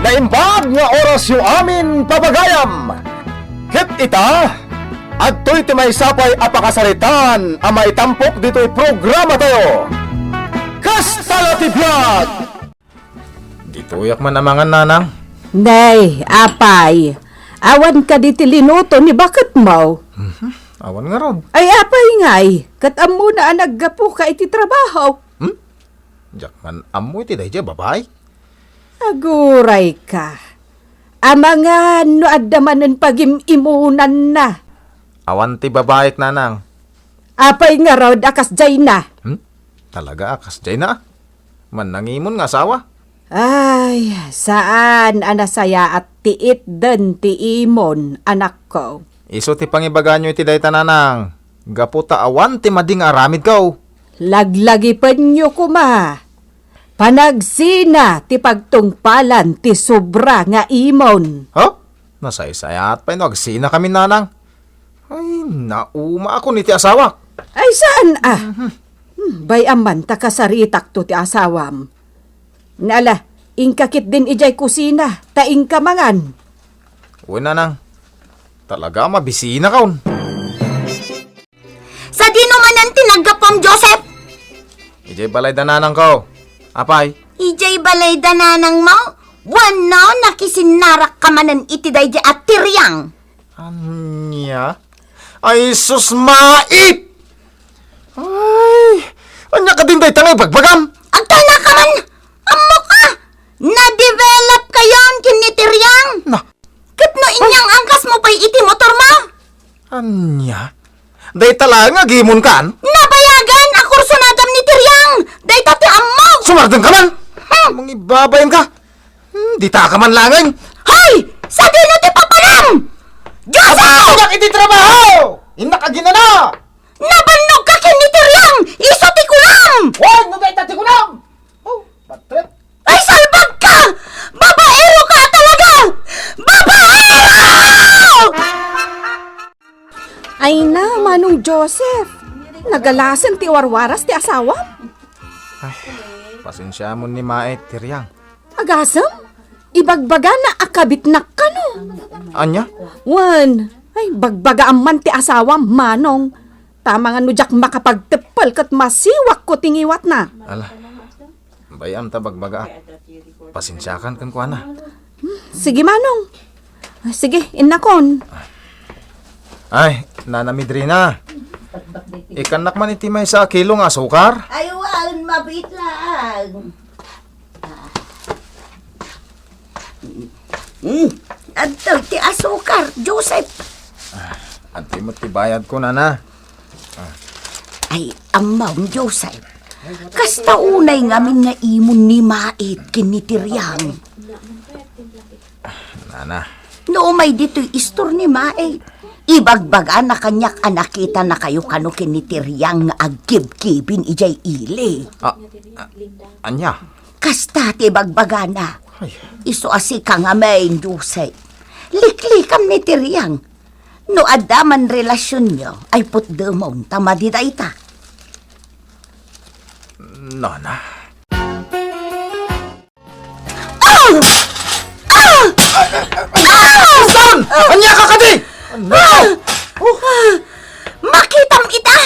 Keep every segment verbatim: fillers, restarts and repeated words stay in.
Naimbag nga orasyo amin pabagayam. Ket ita, adtoy ti maysa pay a pakasaritaan a maitampok ditoy programatayo. Kasta la ti biag! Ditoyak man a mangan, nanang. Nay, apay, awan kadi ti linuto ni baketmo? Mhm, awan ngarud. Ay, apay ngay, ket ammona a naggapuka iti trabaho? Hmm? Diak man ammo iti daydiay a babai. Agurayka. Amangan no adda manen pagim-imunanna. Awan ti babaik, nanang. Apay ngarud a kasdiayna? Hmm? Talaga a kasdiayna? Mannangimon nga asawa? Ay, saan a nasayaat ti itden ti imon, anakko. Isu ti pangibaganyo iti dayta, nanang. Gapu ta awan ti madi nga aramidko. Laglagipenyo koma. Panagsina ti pagtungpalan ti sobra nga imon. Ha? Nasaysayaat pay no agsinakami, nanang. Ay, naumaakon iti asawak. Ay, saan a? Mhm. Hmm, bay-am man ta kasaritakto ti asawam. Nala, inka ketdin idiay kusina, ta inka mangan. Wen, nanang. Talaga, mabisinakon. Sadino manen ti naggapuam, Joseph? Idiay balay da nanangko. Apay? Idiay balay da nanangmo? Wenno, nakisinnarakka manen iti daydiay a tiriang? Ania? Ay, sus, mait! Ay, ania kadin dayta nga ibagbagam? Agtalnaka man! Ammok a! Na-develop kayon ken ni Tiriang! Na, Ket no inyang-angkasmo pay iti motormo? Ania? Dayta laeng nga agimonkan? Nabayagen a kursunadam ni Tiriang! Dayta ti ammok! Sumardengka man! Hmm. Mangibabain ka! Hmm, dita ka man laengen! Hoy! Sadino ti papanam? Joseph! Apasadak iti trabaho! Innak aginana! Nabannogka ken ni Tiriang! Isu ti kulam! Wen, no dayta ti kulam! Oh, bad trip. Ay, salbagka! Babaero ka talaga! Babaero! Ay na, Manong Joseph. Nagalasen ti warwaras ti asawam? Ay, pasensiamon ni Mait, Tiriang. Agasem? Ibagbagana a kabitnak kano? Ania? Wen, ay, bagbagaam man ti asawam, Manong. Tama nga no diak makapagteppel ket masiwakko ti ngiwatna. Ala, bay-am ta bagbagaak. Pasensiakan kenkuana. Hmm, sige, Manong. Ah, sige, innakon. Ay, Nana Midrina. Ikannak man iti maysa a kilo nga asukar? Ay, wen, mabiit laeng. Hmm, adtoy ti asukar, Joseph. Ah, adtoy met ti bayadko, Nana. Ay, ammom, Joseph. Kasta unay ngamin nga imon ni Mait ken ni Tiriang. Nana. No umay ditoy istor ni Mait, ibagbagana kaniak a nakitanakayo kano ken ni Tiriang nga agkibkibin idiay ili. Ah, ah, ania? Kasta ti ibagbagana. Ay. Isu a sika ngamin, Jose. Liklikam ni Tiriang. No adda man relasionyo, ay putdemon ta madi dayta. Nana. Ah! Ah! Ah! Saan? Ania ka kadi? Ah! Oh. Makitam ita!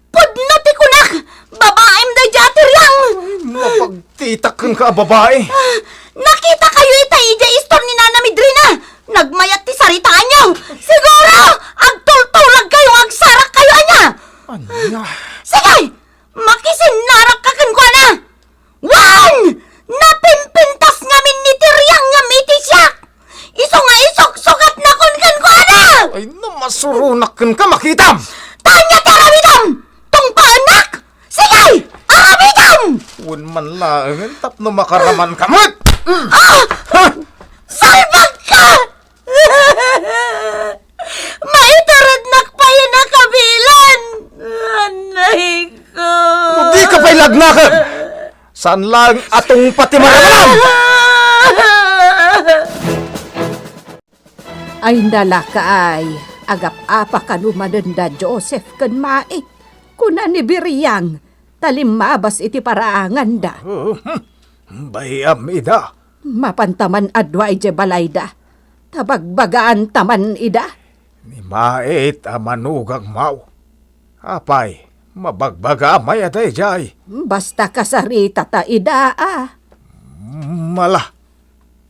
Pudno ti kunak! Babaim daydiay a Tiriang! Ay, mapagtitak kenka a babai. Ah, nakitakayo ita idiay istor ni Nana Midrina! Nagmayat ti saritaanyo! Siguro, agtultulagkayo nga agsarakkayo ania! Ania? Sige! Makisinnarakka kenkuana! Wen! Napimpintas ngamin ni Tiriang ngem iti siak! Isu nga isuksugatnakon kenkuana! Ay, no, masuronak kenka, makitam! Ania ti aramidem? Tungpaennak? Sige! Aramidem! Wen man laengen tapno makaramanka met! Ah! Ha! Salbagka! Maitarednak pay a nakabilan! Anay ko! No di ka pay lagnaken! Saan laeng a tungpa ti maramanam! Ay, nalaka ay, agap-apa kano manen da Joseph ken Mait, kuna ni Biriang, ta limmabas iti paraanganda. Bay-am ida, Mapanta man a dua idiay balayda, ta bagbagaanta man ida. Ni Mait a manugangmo. Apay, mabagbagaam aya daydiay? Basta kasaritata ida a. Mala,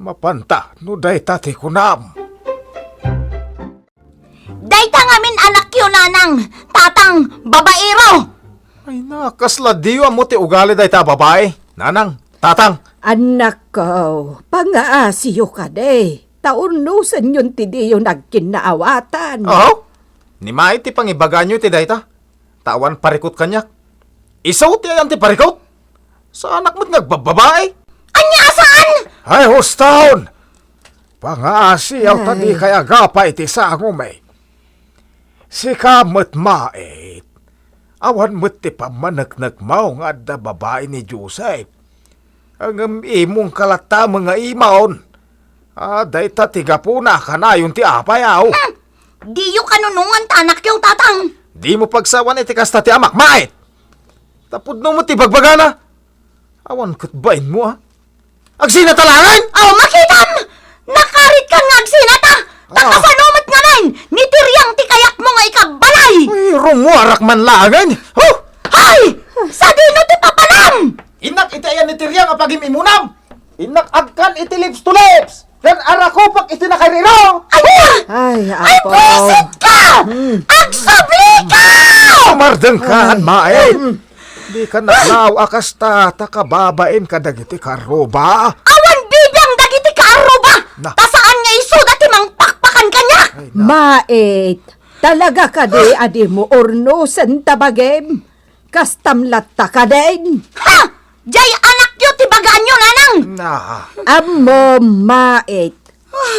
mapanta no dayta ti kunam. Dayta ngamin anakyo, nanang, tatang, babaero. Ay na, kasla diyo ammo ti ugali dayta a babai, nanang, tatang. Anakko, pangaasiyo kadi, ta urnosenyon ti diyo nagkinnaawatan. Aw? Ni Mait ti pangibaganyo iti dayta? Ta awan parikut kaniak. Isu ti ayan ti parikut? Saanak met nga agbabbabai. Ania a saan? Ay, hustaon! Pangaasiyaw ta dikay agapa iti sangom, eh. Sika met, Mait. Awan met ti pammaneknekmo nga adda babai ni Joseph. Ngem imongka latta nga imon. Ah, dayta ti gapuna a kanayon ti apay, aw. Hmm. Diyo kanunongan ta anakyo, tatang. Dimo pagsawan iti kasta ti amak, Mait. Ta pudno met ti bagbagana. Awan ket bainmo, a. Agsinata laengen! Aw, makitam! Nakaritkan nga agsinata! Ta kasano met ngamin, ni Tiriang ti kayatmo nga ikabbalay! Ay, rummuarak man laengen! Huh! Hay! Sadino ti papanam? Innak iti ayan ni Tiriang a pagim-imunam! Innak agkan iti lips to lips! Ken arakupak iti nakairiro! Ay, Ay, Ay, apo. Buisit ka! Hmm. Agsubli ka! Mardeng ka, Ay. Mait! Hmm. Di ka naklaw a kasta ta kababain kadagiti kaarruba. Awan bibiang dagiti kaarruba! Na. Ta saan nga isuda ti mangpakpakan kaniak! Ay, na. Mait, talaga kadi a dimo urnosen ta bagim? Kastam latta kadin? Ha! Jay anakyo ti bagaanyo, nanang! Na. Ammo, Mait.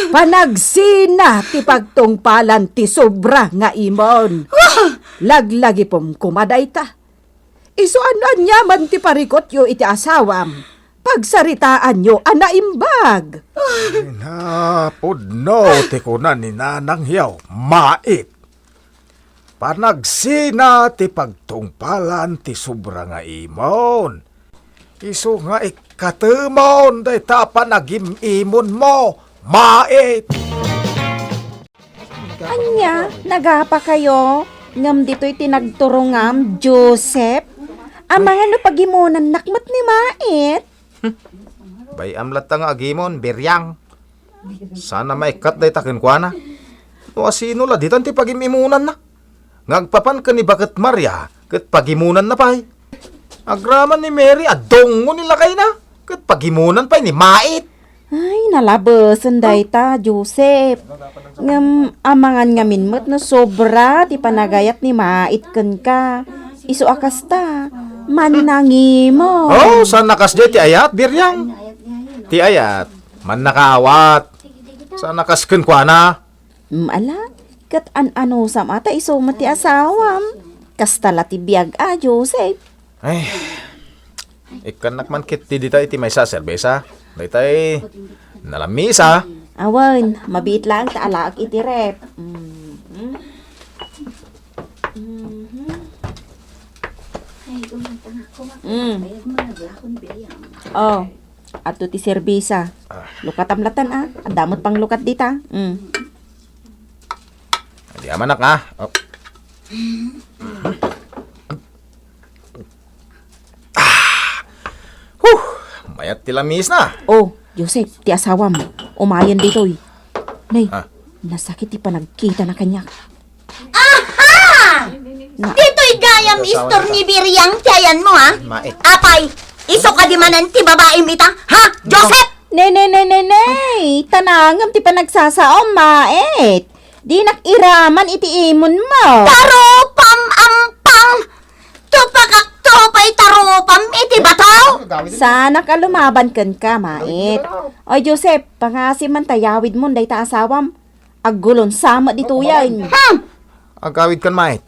Panagsina ti pagtungpalan ti sobra nga imon. Ah! Laglagipem koma dayta. Isu a no aniaman ti parikutyo iti asawam, pagsaritaanyo a naimbag. Ay, na, pudno ti kuna ni nanangyo, Mait. Panagsina ti pagtungpalan ti sobra nga imon. Isu nga ikkatemon dayta a panagim-imonmo, Mait. Ania, nagapakayo? Ngem ditoy ti nagturongam, Joseph? Amangan no pagimonannak met ni Mait? Bay-am latta nga agimon, Biriang. Saan a maikkat dayta kenkuana. No asino la ditan ti pagim-imonanna? Nga agpapan ken ni Baket Maria ket pagimonanna pay. Agraman ni Mary a dungo ni lakayna ket pagimonan pay ni Mait. Ay, nalabesen dayta, Joseph. Ngem amangan ngamin met no sobra ti panagayat ni Mait kenka. Isu a kasta, mannangimo. Oh, saan a kasdiay ti ayat, Biriang? Ti ayat, mannakaawat. Saan a kas kenkuana? Mm, ala, ket an-anusam a ta isu met ti asawam. Kasta la ti biag a, Joseph. Ay, ikkannak man ketdi dita iti maysa a serbesa. Daytay, nalammisa. Awan, mabiit laeng ta alaek iti ref. Mm, mm. Mhm. Mm. Oh, adto ti serbesa. Ah. Lukatam latan, a. Adda met panglukat dita. Mm. Adi amanak, a. Oh. Ah! Huh! Mayat ti lamisna. Oh, Joseph, ti asawam. Umayen ditoy. Nay, Ah. nasakit ti panagkitana kaniak. Aha! Na- Ditoy gayam istor ni Biriang ti ayanmo, ha? Mait. Apay, isu kadi manen ti babaim ita, ha? Joseph! Ne, ne, ne, ne, ne! Tanangem ti panagsasaom, Mait. Dinak iraman iti imonmo. Tarupam, ampang! Tupakak to pay tarupam iti bato! Saanak a lumaban kenka, Mait. Oy, Joseph, pangaasim man ta yawidmon dayta asawam. Aggulon sa met ditoyen. Hmm! Agawidkan, Mait.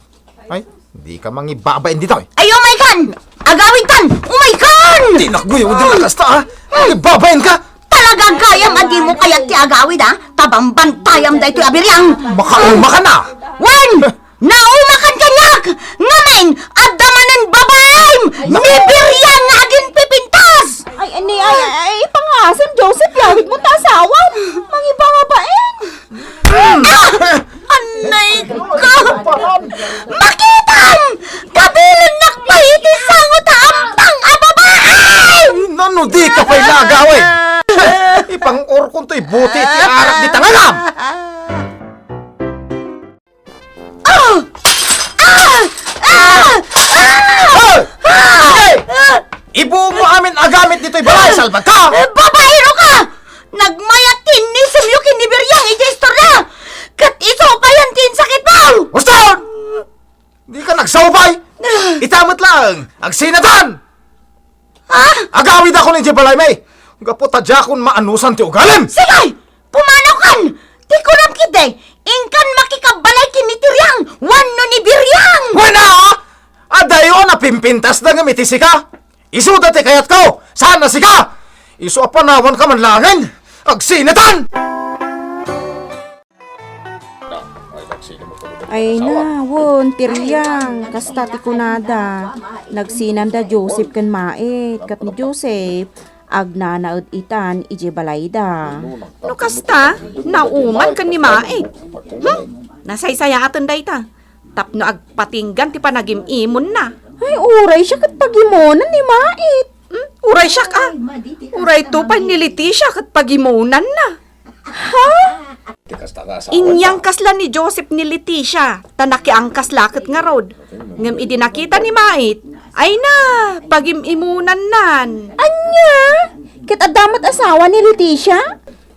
Ay, dika mangibabain ditoy. Ay, umaykan! Agawidkan! Umaykan! Di nakguyaw din ang kasta, ha? Mangibabain ka! Talaga gayam a dimo kayat ti agawid, ha? Ta bambantayam daytoy a Biriang. Makauma ka na! Wen! Naumakan kaniak! Ngamin, adda manen babaim! Ni Biriang nga aginpipintas! Ay, ani, ay, ay, ay, pangaasim, Joseph, Makitam! Kabilinnak pay iti sango ta ampang a babai! Nano di ka pay nagawi? Ipang-urkon toy buti ti arak di tanganam! Ah! Ah! Ah! Ah! Hoy! Ah! Sige! Ibuom mo amin a gamit ditoy balay, salbag ka! Eh, babaero ka! Nagmayat ti innisemyo ken ni Biriang iti istorya! Ket isu payen ti insakitmo! Uston! Di ka nagsaubay! Ah! Ita met laeng, agsinatan! Ah! Agawidakon idiay balaymi! Gapu ta diakon maanusan ti ugalim! Sige! Pumanaw kan! Ti kunam ketdi, inkan makikabbalay ken ni Tiriang wenno ni Biriang! Wen a! Adayo a napimpintasda ngem iti sika! Isuda ti kayatko! Saan a sika! Isu a panawanka man laengen! Agsinatan! Ay na, wen, Tiriang, kasta ti kunada. Nagsinanda Joseph ken Mait, ket ni Joseph, agnanaed itan idiay balayda. No kasta, nauman ken ni Mait. Hmm? Nasaysayaten dayta. Tapno agpatinggan ti panagim-imonna. Ay, uray siya ket pagimonan ni Mait. Hmm? Uray siak, a. Uray to pay ni Leticia ket pagimonanna. Ha? Inyangkasla ni Joseph ni Leticia, ta nakiangkasla ket ngarud. Ngem idi nakita ni Mait, ay na, pagim-imonannan. Ania? Ket adda met asawa ni Leticia?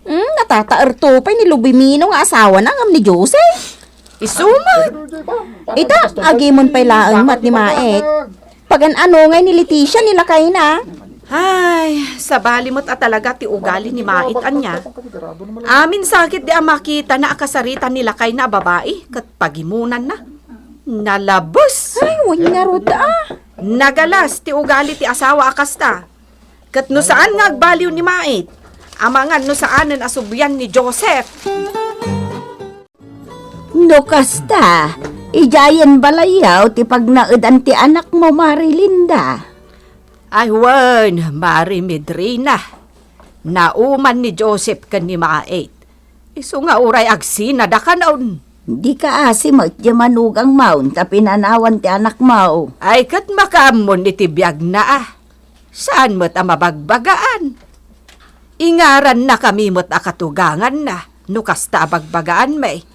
Hmm, natataerto pay ni Lubimino nga asawana ngem ni Jose. Isu met. Ita, agimon pay laeng met ni Mait. Pagan-ano ngay ni Leticia ni lakayna? Ay, sabali met a talaga ti ugali ni Mait ania. Amin sakit di a makitana a kasaritan ni lakayna a babai ket pagimonanna. Nalabes! Ay, wen ngarud a. Nagalas ti ugali ti asawa a kasta. Ket no saan nga agbaliw ni Mait, amangan no saanen a sublian ni Joseph. No kasta, idiayen balayyo ti pagnaedan ti anakmo, Marilinda. Ay wen, Mari Medrina. Nauman ni Joseph ken ni Mait. Isu nga uray agsinada kanon. Di kaasi met diay manugangmo ta pinanawan ti anakmo. Ay ket makaammon iti biagna a. Saan met a mabagbagaan. Ingarannakami met a katuganganna no kasta a bagbagaanmi.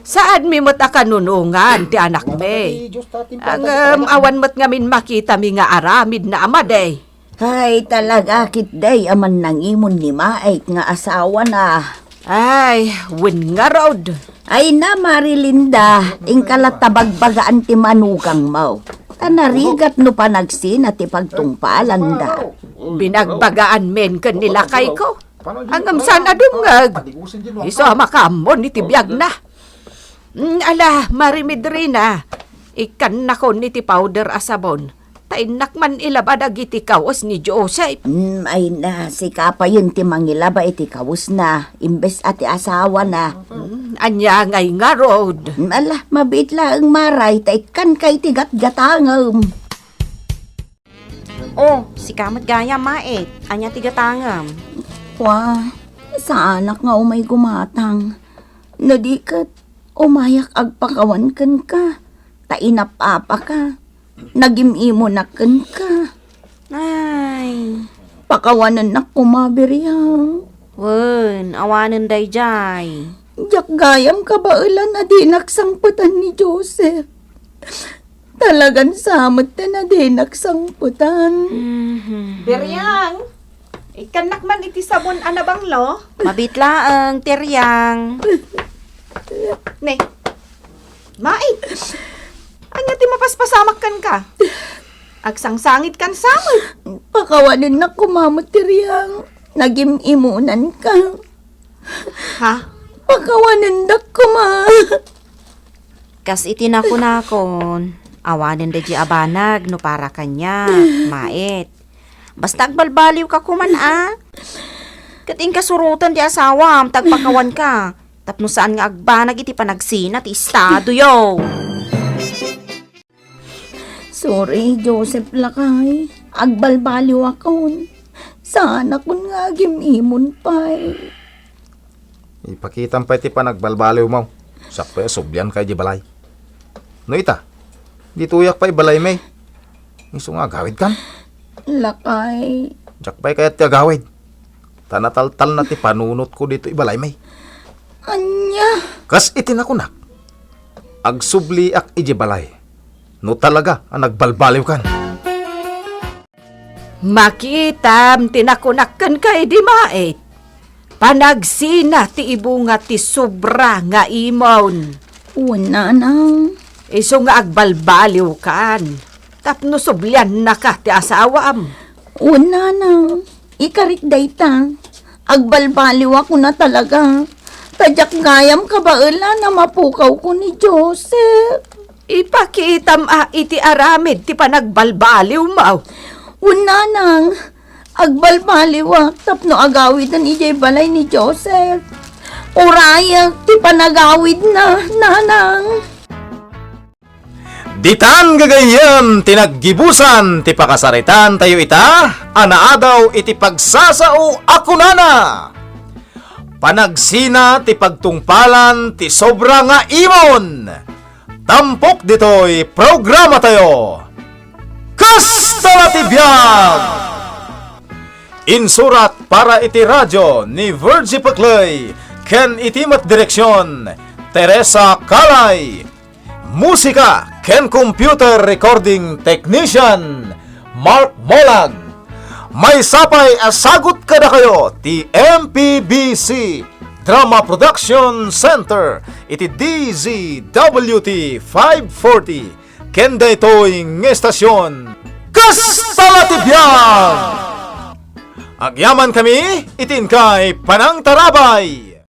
Saanmi met a kanunongan ti anakmi. Ngem awan met ngamin makitami nga aramidna a madi. Ay, talaga ketdi a mannangimon ni Mait nga asawana. Ay, wen ngarud. Ay na, Marilinda, inka latta bagbagaan ti manugangmo. Ta narigat no panagsina ti pagtungpalanda. Binagbagaanmin ken ni lakayko. Ngem saan a dumngeg. Isu a makaammon iti biagna. Mm, ala, Mari Medrina, ikkannakon iti powder a sabon. Ta innak man ilaba dagiti kawes ni Joseph. Mm, ay na, sika payen ti mangilaba iti kawesna, imbes a ti asawana. Mm, ania ngay ngarud? Mm, ala, mabiit laeng Mari, ta ikkanka iti gatgatangem. Oh, sika met gayam, Mait. Ania ti gatangem? Wa, saanak nga umay gumatang. No di ket, umayak agpakawan kenka. Ta inap-apaka. Nagim-imonak kenka. Ay. Pakawanennak koma, Biriang. Wen, awanen daydiay. Diak gayam kabaelan a dinak sangpetan ni Joseph. Talagan sa met ti nadinak sangpetan. Mhm. Biriang, ikkannak man iti sabon a nabanglo? Mabiit laeng, Tiriang. Ne. Mait. Ania ti mapaspasamak kenka? Agsangsangit kan sa met. Pakawanennak koma met, Tiriang. Nagim-imonanka. Ha? Pakawanendak koma. Kas iti nakunakon, awanen daydiay a banag no para kaniak, Mait. Basta agbalbaliwka koman a. Ket inka suroten ti asawam ta agpakawanka. Tapno saan nga agbanag iti panagsina ti estadoyo. Sorry, Joseph lakay. Agbalbaliwakon. Saanakon nga agim-imon pay. Ipakitam pay ti panagbalbaliwmo. Sakbay a sublianka idiay balay. No ita, ditoyak pay ibalaymi. Isu nga agawidkan? Lakay. Diak pay kayat ti agawid. Ta nataltalna ti panunotko ditoy balaymi. Ania? Kas iti nakunak, agsubliak idiay balay no talaga a nagbalbaliwkan. Makitam ti nakunak kenka idi maet. Panagsina ti ibunga ti sobra nga imon. Wen, nanang. Isu nga agbalbaliwkan tapno subliannaka ti asawam. Wen, nanang. Ikarik dayta. Agbalbaliwak una talaga. Ta diak gayam kabaelan a mapukawko ni Joseph. Ipakitam a iti aramid ti panagbalbaliwmo. Wen, nanang, agbalbaliwak tapno agawiden idiay balay ni Joseph. Urayak ti panagawidna, nanang. Ditan gagayyem ti naggibusan ti pakasaritaan tayo ita a naadaw iti pagsasao a kunana, panagsina ti pagtungpalan ti sobra nga imon. Tampok ditoy programa tayo. Kasta la ti biag! Insurat para iti radio ni Virgie Peclay ken iti met direksion, Teresa Calay. Musika ken computer recording technician, Mark Molag. Maysa pay a sagut kadakayo ti M P B C Drama Production Center iti D Z W T five forty ken daytoy nga estasion. Kasta la ti biag! Agyamankami iti inkay panangtarabay.